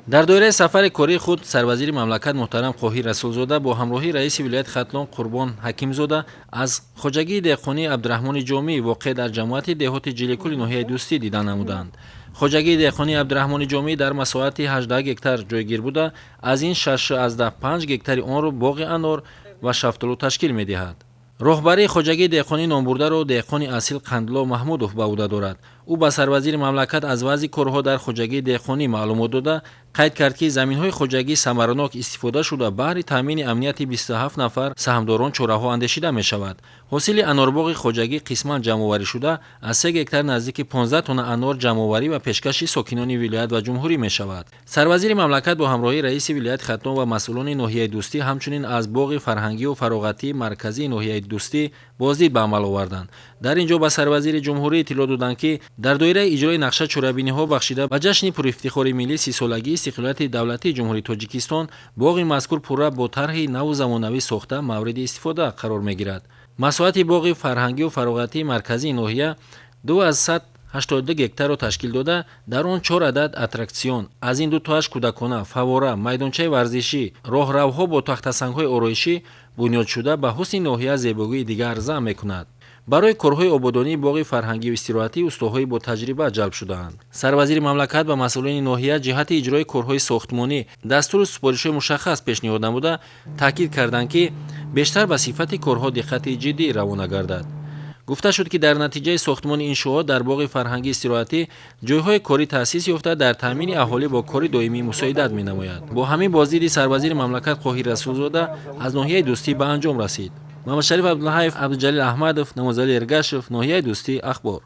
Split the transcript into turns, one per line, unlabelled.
Дар доираи сафари кории худ сарвазири мамлакат муҳтарам Қоҳир Расулзода бо ҳамроҳии раиси вилояти Хатлон Қурбон Ҳакимзода аз хоҷагии деҳқонии Абдураҳмони Ҷомӣ, воқеъ дар ҷамоати деҳоти Ҷиликули ноҳияи Дӯстӣ, дида намуданд. Хоҷагии деҳқонии Абдураҳмони Ҷомӣ дар масоҳати 18 гектар ҷойгир буда, аз ин 6,5 гектари онро боғи анор ва шафтолу ташкил медиҳад. Роҳбарии хоҷагии деҳқонии номбурдаро деҳқони асил Қандло Маҳмудов ба ӯҳда дорад. Ӯ ба сарвазири мамлакат аз вазъи корҳо дар хоҷагии деҳқонӣ маълумот дода, қайд кард, ки заминҳои хоҷагӣ самаранок истифода шуда, баҳри таъмини амнияти 27 нафар саҳмдорон чораҳо андешида мешавад. Ҳосили анорбоғи хоҷагӣ қисман ҷамъоварӣ шуда, аз 3 гектар наздики 15 тонна анор ҷамъоварӣ ва пешкаши сокинони вилоят ва ҷумҳурӣ мешавад. Сарвазири мамлакат бо ҳамроҳии раиси вилояти Хатлон ва масъулони ноҳияи Дӯстӣ ҳамчунин аз боғи фарҳангию фароғатии марказии ноҳияи Дӯстӣ боздид ба амал оварданд. Дар ин ҷо ба сарвазири ҷумҳурӣ иттилоъ доданд, ки дар доираи иҷрои нақша чорабиниҳо бахшида ба ҷашни пурифтихори миллӣ, 30-солагии истиқлолияти давлатии Ҷумҳурии Тоҷикистон, боғи мазкур пурра бо тарҳи наву замонавӣ сохта, мавриди истифода қарор мегирад. Масоҳати боғи фарҳангию фароғатии марказии ноҳия 2,82 гектарро ташкил дода, дар он чор адад аттраксион, аз ин дутоаш кӯдакона, фаввора, майдончаи варзишӣ, роҳравҳо бо тахтасангҳои ороишӣ бунёд шуда, ба ҳусни ноҳия зебогии дигар зам мекунад. Барои корҳои ободонии боғи фарҳангию истироҳатӣ устоҳои ботаҷриба ҷалб шудаанд. Сарвазири мамлакат ба масъулони ноҳия ҷиҳати иҷрои корҳои сохтмонӣ дастуру супоришҳои мушаххас пешниҳод намуда, таъкид карданд, ки бештар ба сифати корҳо диққати ҷиддӣ равона гардад. Гуфта шуд, ки дар натиҷаи сохтмони иншоот дар боғи фарҳангии истироҳатӣ ҷойҳои корӣ таъсис ёфта, дар таъмини аҳолӣ бо кори доимӣ мусоидат менамояд. Бо ҳамин боздиди сарвазири мамлакат Қоҳир Расулзода аз ноҳияи Дӯстӣ ба анҷом расид. Мамадшариф Абдуллаҳаев, Абдуҷалил Аҳмадов, Намозали Эргашев, ноҳияи Дӯстӣ, Ахбор.